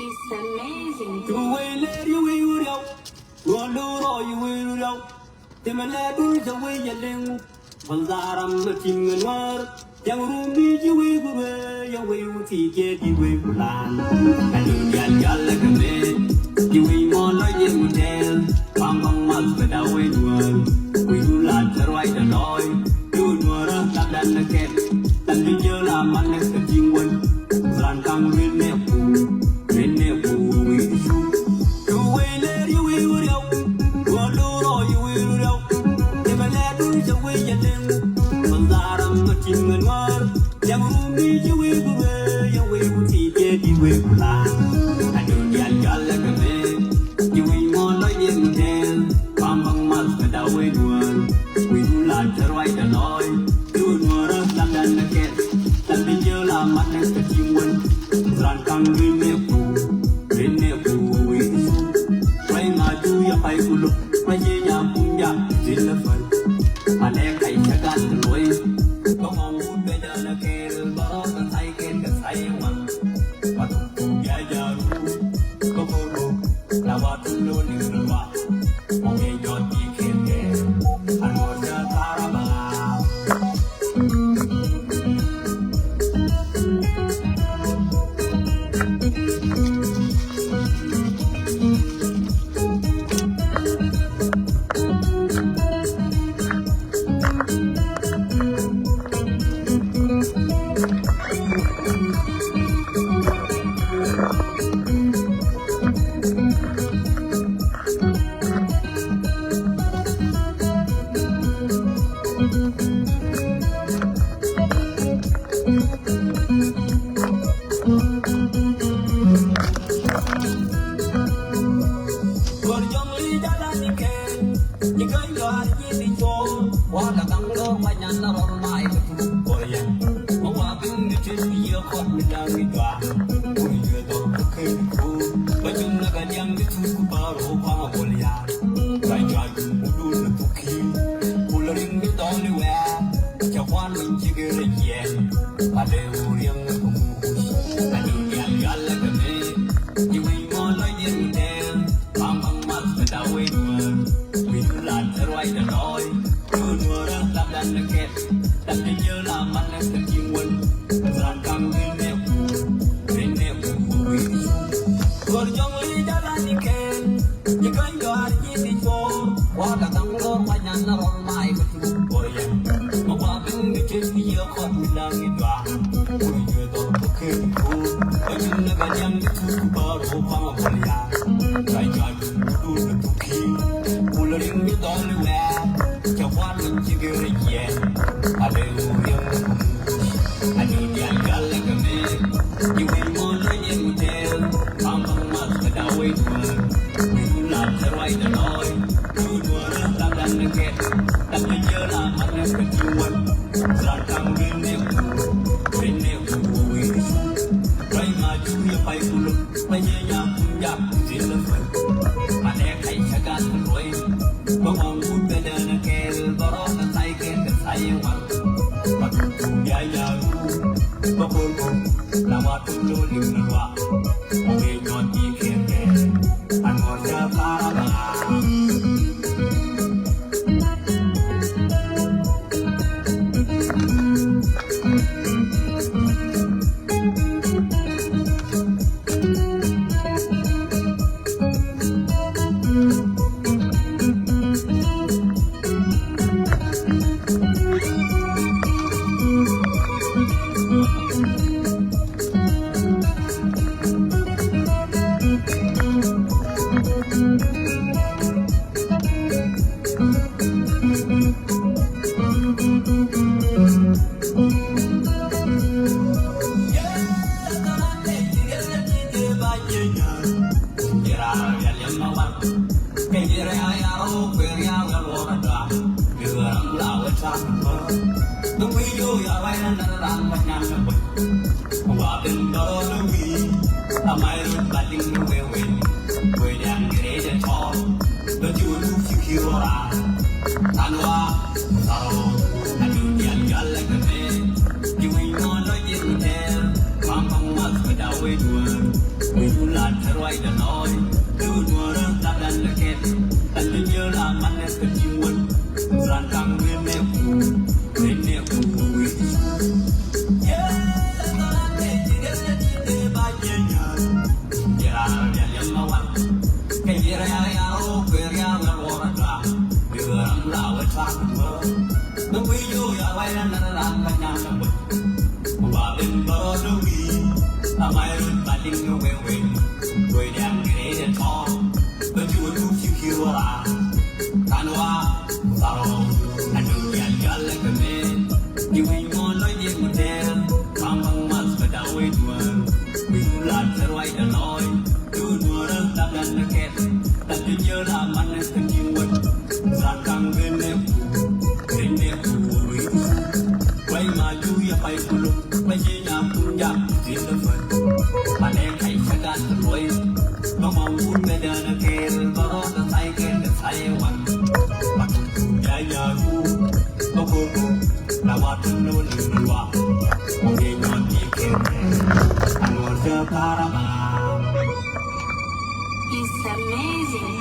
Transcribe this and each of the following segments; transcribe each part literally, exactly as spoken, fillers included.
It's amazing. Cu wec lɛr yɛ wec wä riaw. Luɔn lo̱o̱ rɔ yɛ wec wä riaw. Thimɛ lɛ dul cɛ wec yɛ liŋ. Bäl dharam mɛ tim ŋɛ nuäär. Jaŋ rum ni ji̱ wec ku ruee yɛ wec wä ti jɛ di wec ku lan. Ɛ dul dial jal lɛ kɛ mɛ. Ji̱ wec mɔ lɔ jɛ mu tɛɛl. Bam bam mal kɛ da wec nuäär. Wec wä lan tɛ ruac dɛ lɔc. Duun nuɔrä lat dan nɛ kɛl. Tan bi jiö la man nɛ kɛ tiŋ wän. Ran kaŋ rin nɛ ku. Rin nɛ ku wi̱i̱ cu. Cu wec lɛr yɛ wec wä riaw. Duɔl duun rɔ yɛ wec wä riaw. Yɛ mɛ lɛ duun cɛ wec yɛ liŋ. Mɛ dharam mɛ tiŋ mɛ nuɔr. Yɛ mɛ rum ni ji̱ wec ku wec yɛ wec ku ti jɛ di wec ku la. A duun dial jal lɛ kɛ mɛ. Ji̱ wec mɔ lɔ yɛ mɛ tɛɛl. Bam bam mal kɛ da wec nuɔr. Wi̱i̱ wä lan tɛ ruac dɛ lɔc. Duun nuɔrä lat dan nɛ kɛl. Tan bi jiö la man nɛ kɛ tiŋ wän. Ran kaŋ rin nɛ ku. Rin nɛ ku wi̱i̱ cu. Ruac ma cu yɛ pay ku lo̱k. Ruac yɛ nya kum jak. Rin nɛ päl. Ma nɛ kay cɛ gat luɔc. Bä ŋɔŋ wut bɛ jɛ nɛ kɛl. Bä rɔ kɛ tha̱y kɛl kɛ tha̱y ŋuan. Ba tuk tuk bia jaru. Bä ko̱r ko̱r. La wa tuk lo̱ liŋ rɛ wa. It's amazing.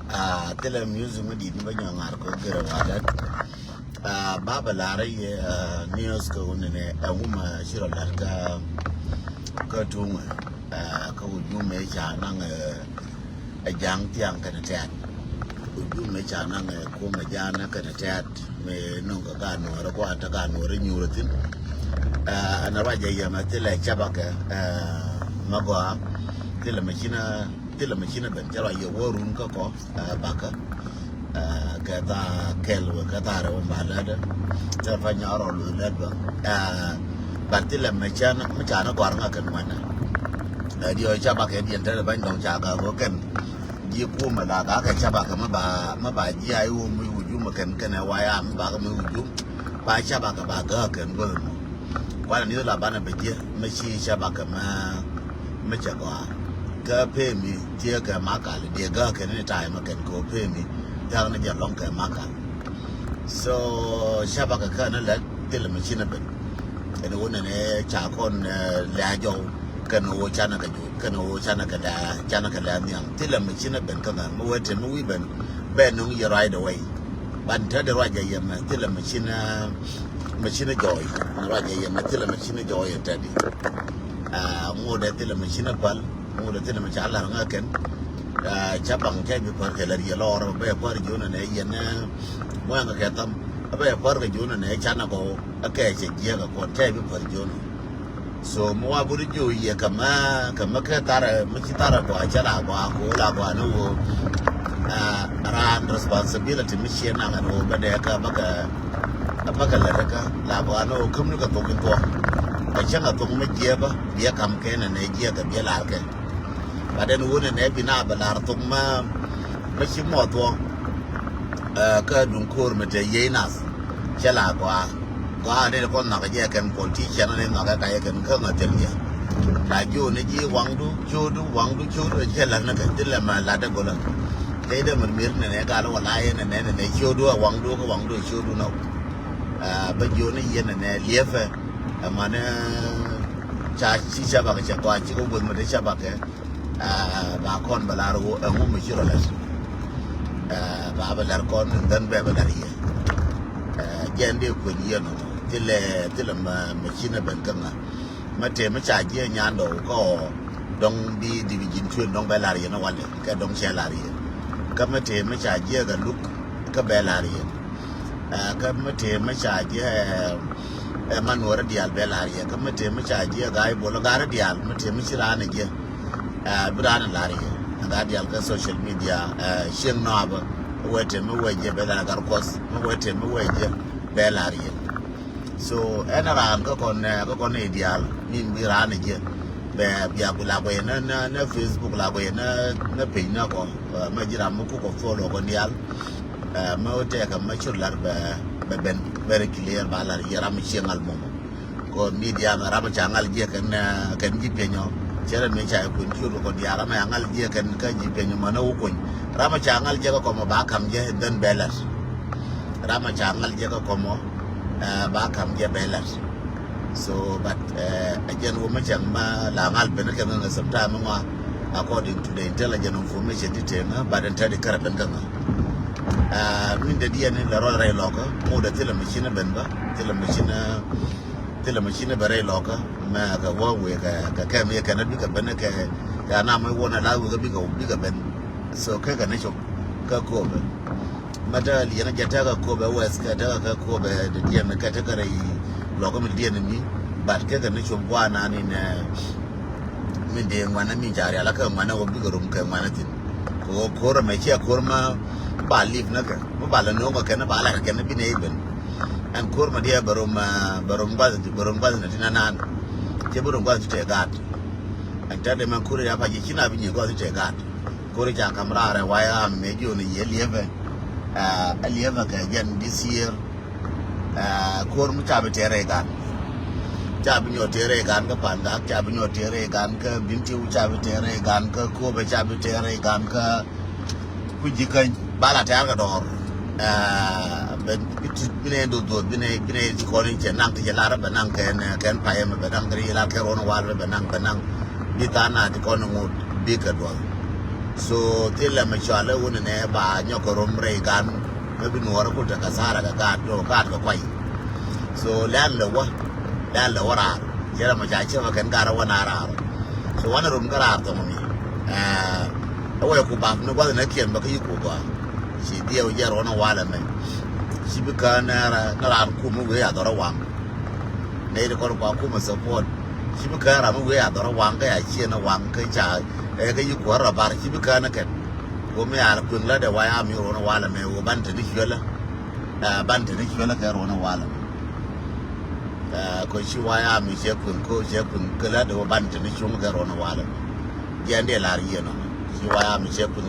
Ah, thilɛ music mi dit ni bä nyɔk ŋa̱r kɛ gɛrɛ wa̱lɛt. Ah, ba bɛ lar yɛ, ah, news kɛ wunɛ nɛ, ah, wuma ci rɔ lar kä, kä tuŋɛ, ah, kä wujum mɛ ca naŋ, eh, ɛ ja̱a̱ŋ thia̱a̱ŋ kɛnɛ tɛ̈t. Wujum mɛ ca naŋ, eh, kumɛ ja̱a̱ŋ kɛnɛ tɛ̈t. Mëë nɔŋ kɛ gaat nuɔɔrä kuan te gaat nuɔɔrä nyuurä thi̱n. Ah, ɛn ruac jɛ yɛmɛ thilɛ cabakɛ, ah, mɛ gɔaa. Thilɛ mɛ cinä, thilɛ mɛ cinä ben cɛ ruac yɛ wä run kä kɔ, ah, bakä. Ah, kɛ thaa kɛl wä kɛ thaa rɛw ba lätdä. Thilɛ pa nyɔk rɔ luth lät bä. Ah, but thilɛ mɛ canä, mɛ canä gɔ̱a̱r ŋa̱ kɛn ŋuɛnä. Ah, diɔ cabakɛ diɛn te bany dɔŋ ca gak wä kɛn. Ji̱ kumɛ la gak kɛ cabakɛ mɛ ba, mɛ ba ji̱ a i̱ wä mi wujum mɛ kɛn kɛnɛ waya mɛ ba kɛ mi wujum. Ba cabakɛ ba gak kɛn guäth mɔ. Kuanɛ ni la banɛ bɛ jiɛ mɛ ci cabakɛ mɛ, mɛ cɛ gɔaa. Kä pemi tiɛ kɛ makal diɛ gak kɛn ni tay mɛ kɛn kɛ pemi. Thiak ni jɛ lɔŋ kɛ makal. So cabakɛ kɛn lɛ thilɛ mɛ cinɛ ben. Ɛn wunɛ ni ca kɔn, eh, lɛ a jɔw kɛn wä canɛ kɛ jɔw. Kɛn ɣöö canɛ kɛ lɛ, canɛ kɛ lɛ nhiam. Thilɛ mɛ cinɛ ben kä ŋa̱, mɛ wee te mɛ wi̱i̱ ben. Bɛ nuŋ yɛ right away. Ban te di ruac jɛ yɛ mɛ, thilɛ mɛ cinɛ, mɛ cinɛ jɔɔy. Mɛ ruac jɛ yɛ mɛ, thilɛ mɛ cinɛ jɔɔy yɛ te di. Ah, ŋot dɛ thilɛ mɛ cinɛ päl, ŋot dɛ thilɛ mɛ ca lar ŋa̱ kɛn. Ah, ca baŋ ca bi pär kɛ lɛ riɛ lɔɔr, bɛ pär ji̱ wunɛ nɛ yɛn, eh, muɛŋ kɛ tham. Bɛ pär kɛ ji̱ wunɛ nɛ canɛ kɔ, a kɛ cɛ jiɛk a kɔn, ca bi pär ji̱ wunɛ. So mi wa buri jiö yɛ kɛ mɛ, kɛ mɛ kɛ tharɛ, mi ci tharɛ gɔaa cɛ la gɔaa ko la gɔaa ni wo. Ah, raan responsibility mi ciɛ naŋ ɛn wo bä dee kä bä kɛ, bä kɛ lɛ rɛ kä la gɔaa ni wo käm ni kɛ thok in tuɔ. Kɛ cäŋ a thok mi jiɛ bä biɛ kam kɛ nɛ nɛ jiɛ kɛ biɛ lar kɛ. Ba den wo nɛ nɛ bi na bɛ lar thok mɛ, mɛ ci mɔ tuɔ. Ah, kä duŋ ko̱r mɛ te yey nath cɛ la gɔaa. Gɔaa ni kɔn nhɔk jɛ kɛn politician ni nhɔk kɛ ka jɛ kɛn kä ŋa thil jɛ. La jiö ni ji̱ waŋdu, cio̱du, waŋdu, cio̱du, cɛ la ni kɛ thil lɛ ma la dɛ golä. Tey dɛ mɛr mɛr ni nɛ gal wä la yɛ ni nɛ ni nɛ cio̱du a waŋdu kä waŋdu a cio̱du nɔ. Ah, bä jiö ni yɛ ni nɛ liɛpɛ. Ɛmani ca ci cabakɛ cɛ gɔaa ci kɛ guäth mɛ te cabakɛ. Ah, ba kɔn bɛ lar ɣöö ɛŋu mi ci rɔ lɛr. Ah, ba bɛ lɛr kɔn, and then bɛ bɛ lɛr yɛ. Ah, jɛn dee kuɛn yɛ nɔ. Thilɛ, thilɛ mɛ, mɛ cinɛ ben kä ŋa. Mɛ tëë mɛ ca jiɛ nyandɔ kä ɔ dɔŋ bi division twenty dɔŋ bɛ lar yɛ ni walɛ. Kɛ dɔŋ cɛ lar yɛ. Kä mɛ tëë mɛ ca jiɛ kɛ luk kä bɛ lar yɛ. Ah, kä mi tëë mi ca jiɛ, eh, eh, man nuɔrä diaal bɛ lar yɛ. Kä mi tëë mi ca jiɛ ga̱a̱c bol ga̱rä diaal, mi tëë mi ci raan jiɛ. Ah, bi raan lar yɛ. Ga̱a̱ diaal kä social media, eh, cieŋ nɔabä. Wee tëë mi wee jiɛ bɛ lar gar kuɔth. Mi wee tëë mi wee jiɛ bɛ lar yɛ. So ɛn raan kä kɔn, eh, kä kɔn i̱ diaal. Min bi raan jiɛ. Bɛ bia ku la kuɛ nä, nä, nä Facebook la kuɛ nä, nä page nä kɔ. Eh, mɛ ji̱ ram mi ku kɔ follow kɔn diaal. Mɛ wä tɛkɛ mɛ cur lar bɛ bɛ ben very clear ba lar yɛ ram ciɛ ŋal mɔmɔ. Kɔ media mɛ ram ca ŋal jiɛ kɛn kɛn ji̱ piɛnyɔ. Cɛ rɛ mi ca yɛ kuny cur kɔ diaal ram ca ŋal jiɛ kɛn kä ji̱ piɛnyɔ mɛ ni wä kuny. Ram ca ŋal jiɛ kä kɔmɔ ba kam jɛ then bɛ lar. Ram ca ŋal jiɛ kä kɔmɔ ba kam jɛ bɛ lar. So but ɛ jɛn wä mɛ cɛŋ ma la ŋal ben kɛ ŋä sometime ŋɔ according to the intelligent information ti te ŋä but in tɛdi kärɛ ben kɛ ŋä. Min de diɛn in la rɔl rɛy lɔkä mudɛ thilɛ machine ben bä thilɛ machine thilɛ machine bɛ rɛy lɔkä mɛ kɛ wä wee kɛ kɛ kɛm yɛ kɛn bikɛ ben kɛ kɛ anam wä na la wee kɛ bikɛ bikɛ ben. So kɛ kɛ ni cop kɛ kobɛ. Mɛ tɛkɛ liɛn jɛ tɛkɛ kobɛ wɛth kɛ tɛkɛ kɛ kobɛ diɛn kɛ tɛkɛ rɛy lɔkä mi diɛn mi. But kɛ kɛ ni cop guana ni nɛ. Min dee ŋuanä min ca rial akä ŋuanä wä bikɛ rom kɛ ŋuanä thin. Kɛ wä ko̱r ɛmɛ ciɛ ko̱r ma ba lip näkɛ ma ba lɛ no̱o̱ŋ kɛ kɛn ba lar kɛ kɛn bi nɛ iben. Ɛn ko̱r ma diɛ bɛ rom bɛ rom guath bɛ rom guath nɛ tin anan. Ciɛ bɛ rom guath ti tɛ gaat. Ɛn tɛt ɛmɛ ko̱r ya pa ji̱ ci na bi nyi guath ti tɛ gaat. Ko̱r ca kam raar ɛ waya mɛ jiɔn yɛ liɛpɛ. Ɛ liɛpɛ kɛ jɛn this year. Ɛ ko̱r mi ca bi tɛɛrɛ igan. Ca bi nyɔ tɛɛrɛ igan kä Pangak ca bi nyɔ tɛɛrɛ igan kä Bintiu ca bi tɛɛrɛ igan kä Kobɛ ca bi tɛɛrɛ igan kä Kujikäny ba la tɛɛr kɛ dɔɔr. Ɛ bɛ bi ti bi nɛ doth doth bi nɛ bi nɛ ti kɔn in cɛ naŋ ti cɛ lar bɛ naŋ kɛn kɛn payɛ mɛ bɛ naŋ kɛ ri lar kɛ ruɔn wal bɛ naŋ bɛ naŋ. Bi than na ti kɔn in ŋot bi kɛ duɔth. So thilɛ mɛ cɔalɛ wun nɛ ba nyɔk kɛ rom rɛy igan. Maybe nuɔɔr kul te kasara kɛ gaat, no, gaat kɛ kuay. So lɛn lɛ wä lɛn lɛ wä raar. Cɛ rɛ mɔ ca cɛ mɛ kɛn gaat wä na raar. So wanɛ rom kä raar thɔŋ mi. Ɛ wɛ ku bap ni guath nɛ kiɛn bä kä yi ku gɔaa. Ci diɛw jɛ rɔn walɛ mɛ. Ci bi kä nɛ raar kum mi wee a dhɔrɔ waŋ. Nɛ yit kɔn kua kum mi support. Ci bi kä ram mi wee a dhɔrɔ waŋ kä ya ciɛ ni waŋ kä ca ɛ kä yi ku rɔ bar ci bi kä ni kɛn. Wä mi al kueŋ la dee waya mi ruɔn walɛ mɛ wä ban te ni cuelä. Ɛ ban te ni cuelä kɛ ruɔn walɛ mɛ. Ɛ kɔ ci waya mi cɛ kueŋ ko cɛ kueŋ kɛ la dee wä ban te ni cuŋ kɛ ruɔn walɛ mɛ. Jiɛn dee lar yie nɔ ci waya mi cɛ kueŋ